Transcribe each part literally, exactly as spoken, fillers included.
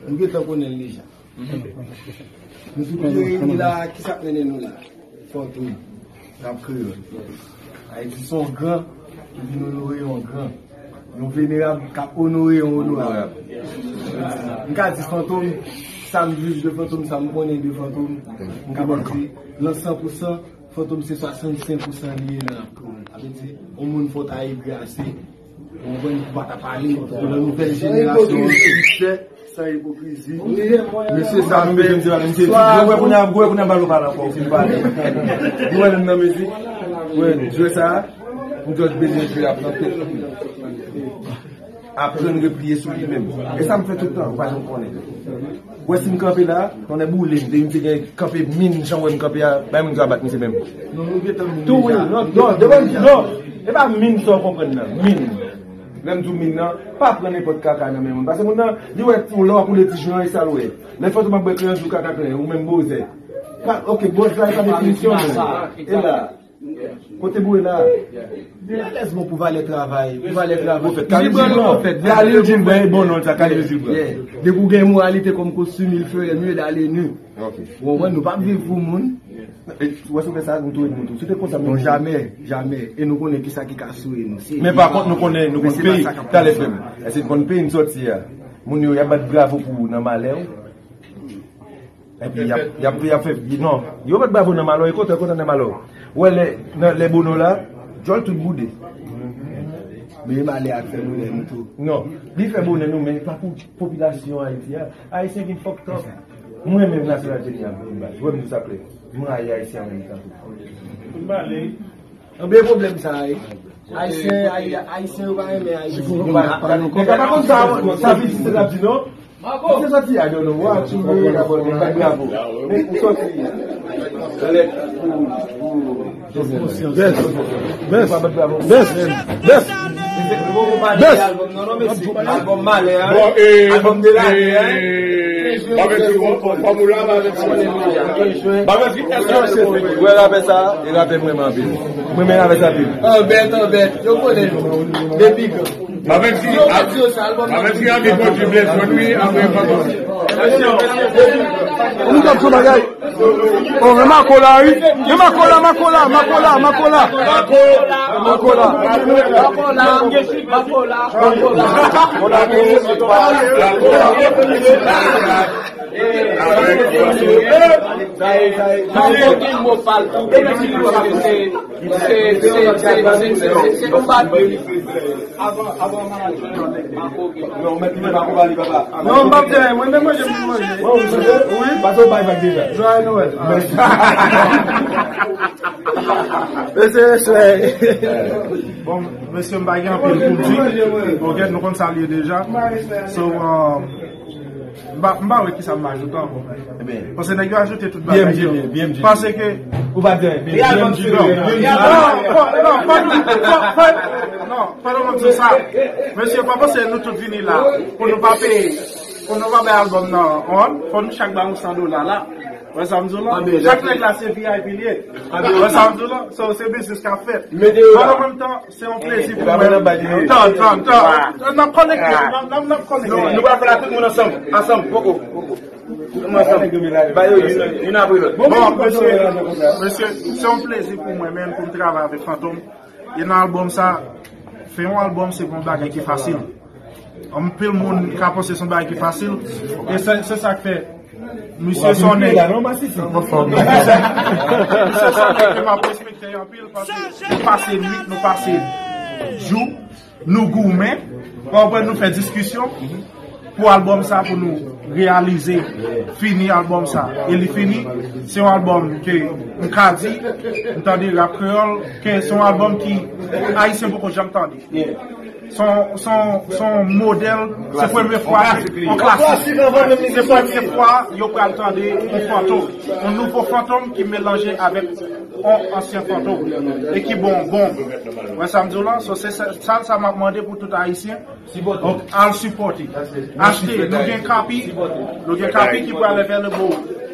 Nou gentan konnen l deja. Nou tout te reyini la, ki sa k mennen nou la? Fantom, rap kreyòl. Ayiti se yon gran, ki vin onore yon gran. Yon venerab k ap onore yon onorab. M ka di Fantom, sa m viv de Fantom, sa m konnen de Fantom, m ka di, nan san pou san, Fantom se swasannsenk pou san li ye nan rap kreyòl. Sa vle di, yon moun fò ta egri ase, ou konprann, pou pa ta pale, pou nan nouvèl jenerasyon an, respè, san ipokrizi. Mesye, sa nou bezwen di, mesye, ou wè kounye a, ou wè kounye a bal ou pale ankò, ou fin pale. Ou wè nan mizik, ou wè jwè sa, m jwè bezwen jwe ap nan tèt. Aprann repliye sou li menm. E sa m fè tout tan, ou pa janm konnen. Ou wè si m kanpe la, tonnè boule m, depi m te gen kanpe min jan w wè m kanpe a, bay moun ki ap bat misye menm. Tou wi, non, non, devan, non. E pa min sa w konprann nan, min. Lè m di w min nan, pa pran nenpòt kaka nan men moun. Paske moun nan, li wè ou lè w ap woule ti jwen an, e sa l wè. Lè Fantom ap bwè kreyòl, di w kaka kreyòl, ou menm bozè. Pa, ok, bòz la, e pa definisyon, men. E la. Kote bou e la? Li alèz bon pou valè travay, pou valè travay. Pwofèt, Khalil Gilbert, pwofèt, Khalil Gilbert, e bon non sa, Khalil Gilbert. Depi w gen moralite kòm kostim, il ferait mieux d'aller nu. Ok. Ou konprann, nou p ap viv pou moun. E, ou wè si w fè sa, nou touye moun tou. Si w te konsa, non, jamè, jamè. E nou konnen kisa ki ka souye nou. Men pa kont, nou konnen, nou konn peyi, talè frè m. Èske nou konn peyi n sòti a? Moun yo, y ap bat bravo pou ou nan malè w. Epi y ap, y ap, y ap fè, non, yo bat bravo nan malè w, e kontan, kontan nan malè w. Ou wè lè, nan, lè bonè w la, djòl tout boude. Men malè a k fè bonè nou tou. Non, li fè bonè nou, men pa pou popilasyon Ayiti a. Ayisyen vin fucked up. Mwen menm nasyonalite m ye a, baz. Ou wè m di w sa klè. M rayi Ayisyen an menm tan tou. Anben pwoblèm sa a ye. Ayisyen, Ayi-, Ayisyen yo pa renmen Ayiti. Nèg la pa konn sa, sa pitit se l ap di non. Misye sòti, I don't know what you mean, bravo. Men ou sòti. Best, best, best, best, best. Albòm malè a. Bon, e, albòm de lane a. Ba mèt di fòmou la, ba mèt di. Ba mèt di èske se vre. Wè rapè sa, e rapè m renmen anpil. Mwen renmen rapè sa anpil. Anbèt, anbèt. Yo konnen nou. Depi kan. Ba mèt di, ba mèt di anvi pwodui Blaze One wi, apre Fantom. Ou tap sou bagay. Oh, men Mako la, wi. Men Mako la, Mako la, Mako la, Mako la. Mako la. Mako la. Mako la. Mako la. Non, m p ap di anyen, mwen menm manje m manje. Wi. Pase w bay vag deja. Joyeux Noël. Mesye, mesye. Bon, mesye, m pa gen anpil pou m di. Ok, nou konn sa l ye deja. So, um, m pa, m pa wè kisa m ajoute ankò. Paske nèg yo ajoute tout bagay yo. Paske ou pa di anyen. Non, non, non, pa nou, pa, pa, non, pa nou menm se sa. Mesye, pa panse nou tout vini la pou nou pa peye, pou nou pa bay albòm nan on, fò nou chak ba yon san dola la. Wè sa m di w la? Chak nèg la se V I P li ye. Wè sa m di w la? So, se biznis k ap fèt. An menm tan, se yon plezi pou mwen. Tann, tann, tann. N ap konekte, n ap, n ap, n ap konekte. Nou, nou pral fè l ak tout moun ansanm, ansanm, poko, poko. Tout moun ansanm. Ba yo youn, youn apre lòt. Bon, mesye, mesye, se yon plezi pou mwen menm, pou m travay avèk Fantom. E nan albòm sa, fè yon albòm se pa yon bagay ki fasil. Anpil moun ka panse se yon bagay ki fasil. E se, se sa k fè misye se yon nèg. Misye se yon nèg ke m ap respekte anpil paske nou pase nwit, nou pase jou, nou goumen, ou konprann, nou fè diskisyon pou albòm sa, pou nou reyalize, fini albòm sa. E li fini, se yon albòm ke m ka di, m tande rap kreyòl, ke se yon albòm ki Ayisyen poko janm tande. Se yon, se yon, se yon modèl, se premye fwa, yon klasik. Se premye fwa yo pral tande yon Fantom, yon nouvo Fantom ki melanje avèk yon ansyen Fantom e ki bon, bon. Wè sa m di w la? So, se sa, sa, sa m ap mande pou tout Ayisyen. Donk, al sipòte. Achte, nou gen kapi, nou gen kapi ki pral available.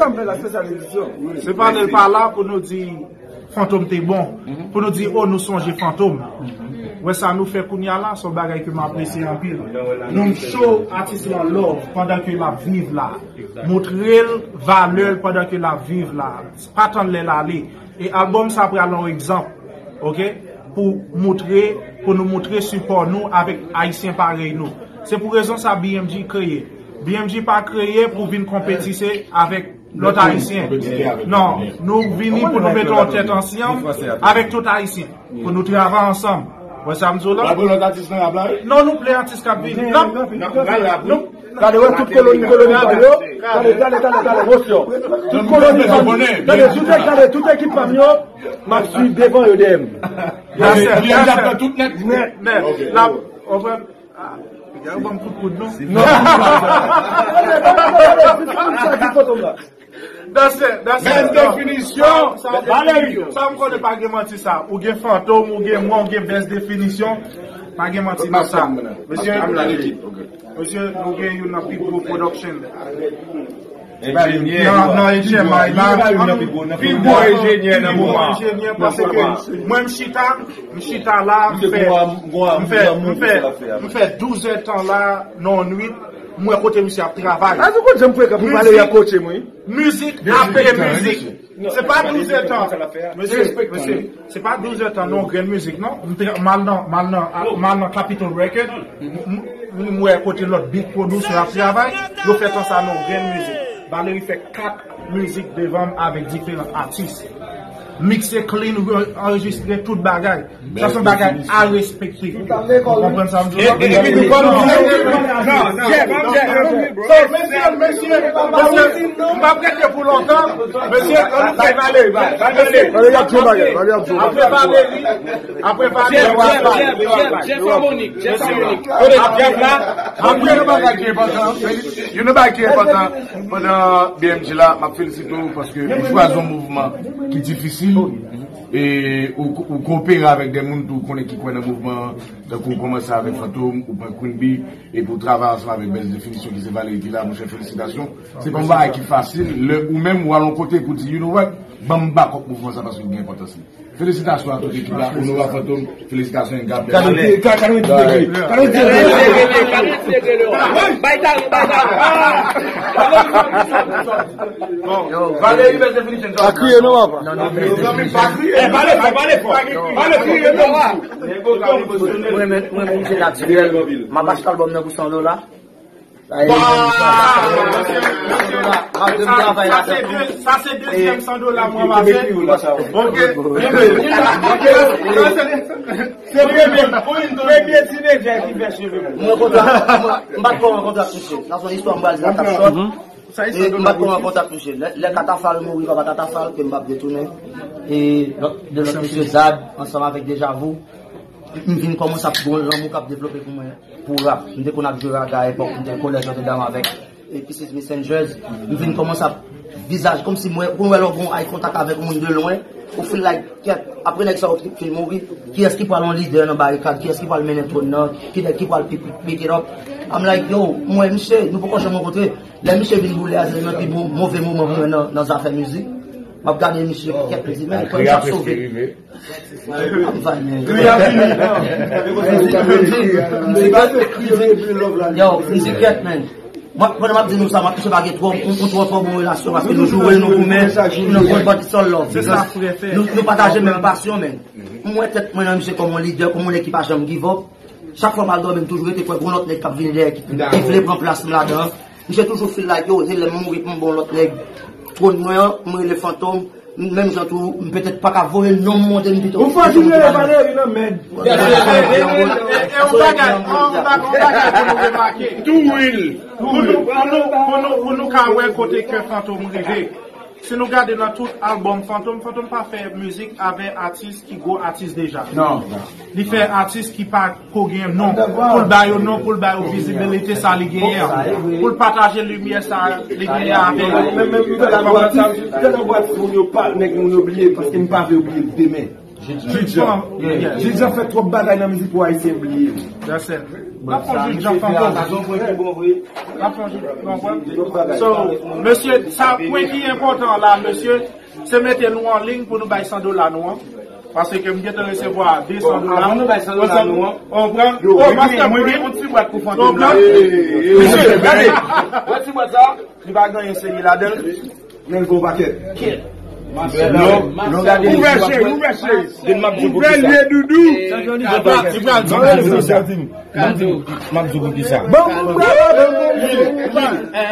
sa m fè la, spesyal edisyon. Se pa lè l pa la pou nou di Fantom te bon. Pou nou di, oh, nou sonje Fantom. Wè sa nou fè kounye a la, se yon bagay ke m apresye anpil. Nou show atis lan love pandan ke l ap viv la. Montre l valè l pandan ke l ap viv la. Pa tann lè l ale. E albòm sa pral yon egzanp, oke? Pou montre, pou nou montre sipò nou avèk Ayisyen parèy nou. Se pou rezon sa B M G kreye. B M G pa kreye pou vin konpetise avèk lòt Ayisyen. Non, nou vini pou nou mete yon tèt ansanm avèk tout Ayisyen. Pou nou travay ansanm. Wè sa m di w la? Pral pran lòt atis nan rap la, wi. Non, nou plen atis k ap vini. N ap, n ap, nou, Gade, wè, tout koloni, koloni pa m yo. Gade, gade, gade, gade, mosyon. Tout koloni pa m yo. Gade, tout, gade, tout ekip pa m yo. M ap swiv devan yo dèyè m. Nèt, nèt. N ap, w ap, ah, piga yo ban m kout poud, non? Non. Sa ki fantom la. Dansè, dansè. Bèl definisyon. Sa, sa, Valerio. Sa m konnen pa gen manti sa. Ou gen Fantom, ou gen mwen, ou gen bèl definisyon. Pa gen manti nan sa. Mesye, mesye, nou gen youn nan pi gwo production. Enjenyè. Nan, nan H M I la. Pi gwo enjenyè nan moman. Enjenyè, paske mwen m chita, m chita la, m fè, m fè, m fè, m fè douz èdtan la, nan yon nwit, m wè kote misye ap travay. A, se kote m frekan pou pale, y ap koche m, wi. Mizik apre mizik. Se pa douz èdtan. Mesye, mesye, se pa douz èdtan, non, grenn mizik, non. M te, m al nan, m al nan, m al nan Capitol Record. M, m, m wè kote lòt beat producer ap travay. Yo fè tan sa, non, grenn mizik. Valery fè kat mizik devan m avèk diferan atis. Mikse clean, anrejistre tout bagay. Sa se yon bagay a respekte. Ou konprann sa m di w la? E, e, epi nou pa nou. Mesye, mesye, mesye, m p ap rete pou lontan. Mesye, ann fè Valery, Valery. Valery ap di yon bagay, Valery ap di yon bagay. Apre Valery, apre Valery. Jeff, Jeff, Jeff, Jeff Harmonic, Jeff Harmonic. Kote Jeff la? Apre yon bagay ki enpòtan, yon bagay ki enpòtan pandan B M G la, m ap felisite w paske ou chwazi yon mouvman ki difisil. E ou, ou kopere avèk de moun tou ou konnen ki kwè nan mouvman an, tankou ou kòmanse avèk Fantom, ou pran Queen Bee, epi ou travay ansanm avèk Bèl Definisyon ki se Valery ki la, monchè, felisitasyon. Se pa yon bagay ki fasil, lè ou menm ou al yon kote pou di, you know what, ban m back up mouvman sa paske l gen enpòtans li. Felisitasyon a tout ekip la, Onora Fantom, felisitasyon, Gab. Gade, gade, gade, gade, gade, gade, gade, gade, bay talon, bay talon. Bon, Valery, bèl definisyon. Pa kriye non, papa. Non, non, bèl definisyon. Pa kriye. Eh, pale fò, pale fò. Pale fò. Mwen, mwen, mwen, mwen, se natirèl. M ap achte albòm nan pou san dola. M ap travay ladan. Sa se dezyèm san dola mwen ranmase. Ok. Se premye, premye ti medya ki fè cheve mwen. Mwen kontan, mwen, m pa t kontan kontan touche. Sa se yon istwa m pral di la, t ap sòt. E m pa t konn rankontre ak misye. Lè, lè Katafal mouri, papa Tatafal, ke m p ap retounen. E lòt, de lòt mesye Zad, ansanm avèk Deja Vu, m vin kòmanse ap gen yon lanmou k ap devlope pou mwen, pou rap. M te konn ap jwe raga a epòk, m te kolèj Notre Dame avèk, e, Kisses Messengers. M vin kòmanse ap vizaj, kòmsi mwen, ou konn wè lè w gen yon eye contact avèk yon moun de lwen, ou feel like, kèt, apre nèg sa yo fin mouri, kiyès ki pral yon lidè nan barikad, kiyès ki pral mennen twòn nan, ki nèg ki pral pick, pick it up? I'm like, yo, mwen, misye, nou poko janm rankontre. Lè misye vin boule a, se youn nan pi bon, move moman pou mwen nan, nan zafè mizik. M ap gade misye, kèt, m di, men, kòm sa sove. M ap vale. Yo, misye kèt, men. Mwen, pandan m ap di nou sa, mwen, misye pa gen twò, yon, yon twò, twò bon relasyon, paske nou joure, nou goumen, nou konn bati sòl love. Se sa, nou, nou pataje menm pasyon, men. M wè tèt mwen nan misye kòm yon lidè, kòm yon nèg ki pa janm give up. Chak fwa m al dòmi, m toujou rete kwè gon lòt nèg k ap vini dèyè ki, ki vle pran plas m ladan. Misye toujou feel like, yo, se lè m mouri pou m ba yon lòt nèg twòn mwen an, m rele Fantom, menm jan tou, m petèt pa ka voye non m monte m pito. Ou fò di m rele Valéry nan men. E, e, e, yon bagay, yon bagay, yon bagay pou nou remake. Tou real. Pou nou, pou nou, pou nou, pou nou ka wè kote ke Fantom rive. Si nou gade nan tout albòm Fantom, Fantom pa fè mizik avè atis ki gwo atis deja. Non. Li fè atis ki pa ko gen non. Pou l ba yo non, pou l ba yo vizibilite sa li genyen an. Pou l pataje limyè sa li genyen avè yo. Menm, menm, menm, moun yo pa, nèg moun yo bliye, paske m pa vle yo bliye demen. Judjan. Judjan fè twòp bagay nan mizik pou Ayisyen bliye. That's it. N ap fè Judjan Fantom. N ap fè Judjan Fantom. So, mesye, sa pwen ki enpòtan la, mesye, se mete nou an liy pou nou bay san dola nou an. Paske m gentan resevwa de san dola. Avan nou bay san dola nou an. Ou pran? Yo, oh, mwen gen yon ti bwat pou Fantom la. Mesye, gade. Wè ti bwat sa? Li pa gen anyen serye ladan l. Men l vo pakèt. Non, non, gade li. Ouvè je, ouvè je. Ouvè lye doudou. Li pral di w. M ap di w pou kisa. Ban m bwè, ban m bwè.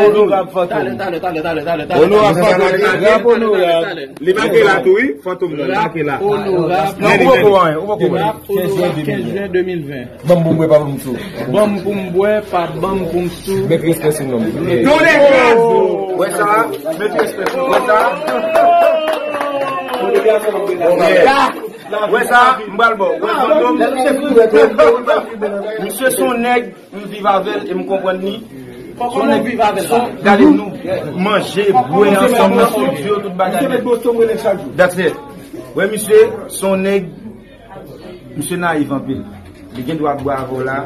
Onorab Fantom. Onorab Fantom. Li make la tou, wi. Fantom nan, li make la. Onorab. Non, ou poko wè, ou poko wè. Kenz jen de mil ven. Ban m pou m bwè, pa ban m sou. Ban m pou m bwè, pa ban m pou m sou. Met respè sou non m. Don Degaz! Wè sa? Met respè sou. Wè sa? Wè sa? M pral ba w. Wè sa? Misye se yon nèg, m viv avè l e m konprann li. Se yon nèg, gade nou manje, bwè ansanm nan estidyo, tout bagay. That's it. Wè misye, se yon nèg. Misye nayiv anpil. Li gen dwa bwè avè w la,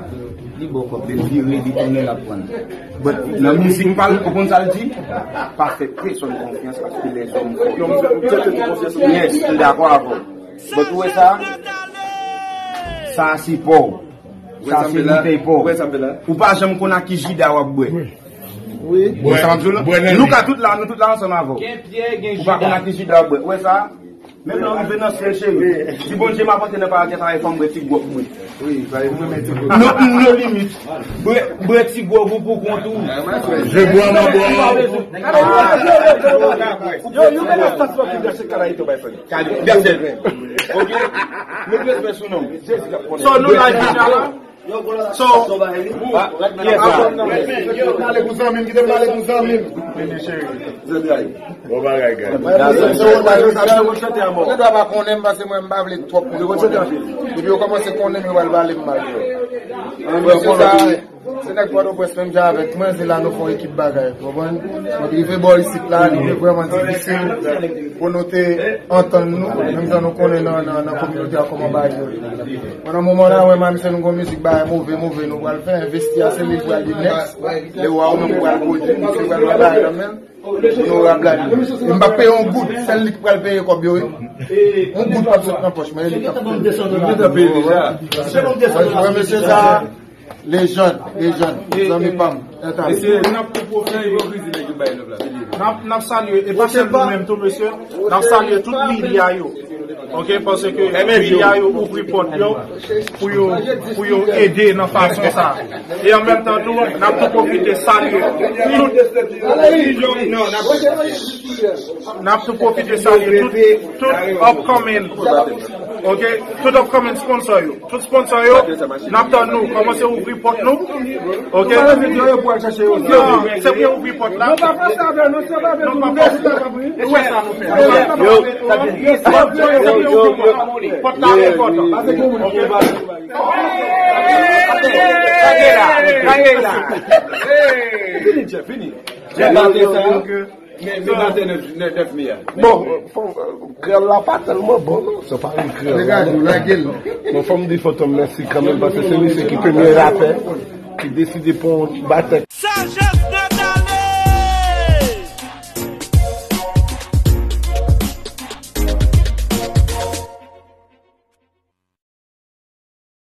li ba w kòb, li vire, li tounen, l ap pran l. But nan mizik pa l, ou konn sa l di? Pa fè pèsonn konfyans paske lèzòm fò. Yes, m dakò avè w. But ou wè sa? Sa se pa w. Sa se boutèy pa w. Ou pa janm konn ak ki jida w ap bwè. Wi. Bon, sa m ap di w la. Nou ka tout la, nou tout la ansanm avè w. Ou pa konn ak ki jida w ap bwè. Ou wè sa? Menm lè w rive nan syèl, cheri, si Bondye m ap antre nan paradis avè fò m bwè ti gwòg mwen. Wi, paske mwen menm ti gwòg. No, no limit. Bwè, bwè ti gwòg ou pou kont ou. Je bois mon bois. Yo, yo, men nan stasyon ki gase Karayito bay fè. Kali, gase. Ok. Met respè sou non m. Jezi k ap konnen. So, nou la deja la. So, yes, sir. Kite m pale pou zanmi m, kite m pale pou zanmi m. Vini, cheri. Bon bagay, guys. Yo dwa pa konnen m paske mwen m pa vle twòp moun konnen. Depi yo kòmanse konnen m, yo pral pale m mal. Mesye sa, se nèg Pòtoprens menm jan avèk mwen, se la nou fè yon ekip bagay, konprann? Donk, rive bò isit la, li vrèman difisil pou nou te antann nou, menm jan nou konnen nan, nan, nan kominote a kòman bagay yo ye. Pandan moman la, wè, m a misye nou gon mizik bagay move, move nou pral fè, envesti a se li pral di next. Lewa ou menm ou pral pwodui, misye pral pran bagay nan men l. Onorab la, li. M pa peye yon goud, sèl li ki pral peye kòb yo, wi. Yon goud p ap sot nan pòch mwen, e li k ap peye. Li gentan peye deja. Wè, mesye sa, lejand, lejand, zanmi pa m. Mesye, n ap tou pwofite ipokrizi nèg yo bay love la. N ap, n ap salye, e pa sèl nou menm tou, mesye. N ap salye tout medya yo. Ok, paske medya yo ouvri pòt yo pou yo, pou yo ede nan fason sa. E an menm tan tou, n ap tou pwofite salye tout, n ap tou pwofite salye tout, tout upcoming, ok, tout upcoming sponsor yo. Tout sponsor yo, n ap tann nou. Kòmanse ouvri pòt nou. Ok? Non, se pou yo ouvri pòt la. Nou pa pase avè nou, se pa avè nou, nou pa pase. Ou wè sa nou fè. Yo, yo, yo, yo, yo. Pòt la enpòtan. Ok? Kage la, kage la. Vini, Jeff, vini. Jeff, vini. Men, men batè nèf, nèf, nèf me a. Bon, fò, kreyòl la pa tèlman bon, non. Se pa yon kreyòl la, non. Bon, fò m di Fantom mèsi kanmenm, paske se misye ki premye rapè ki deside pran yon batè. Sa jan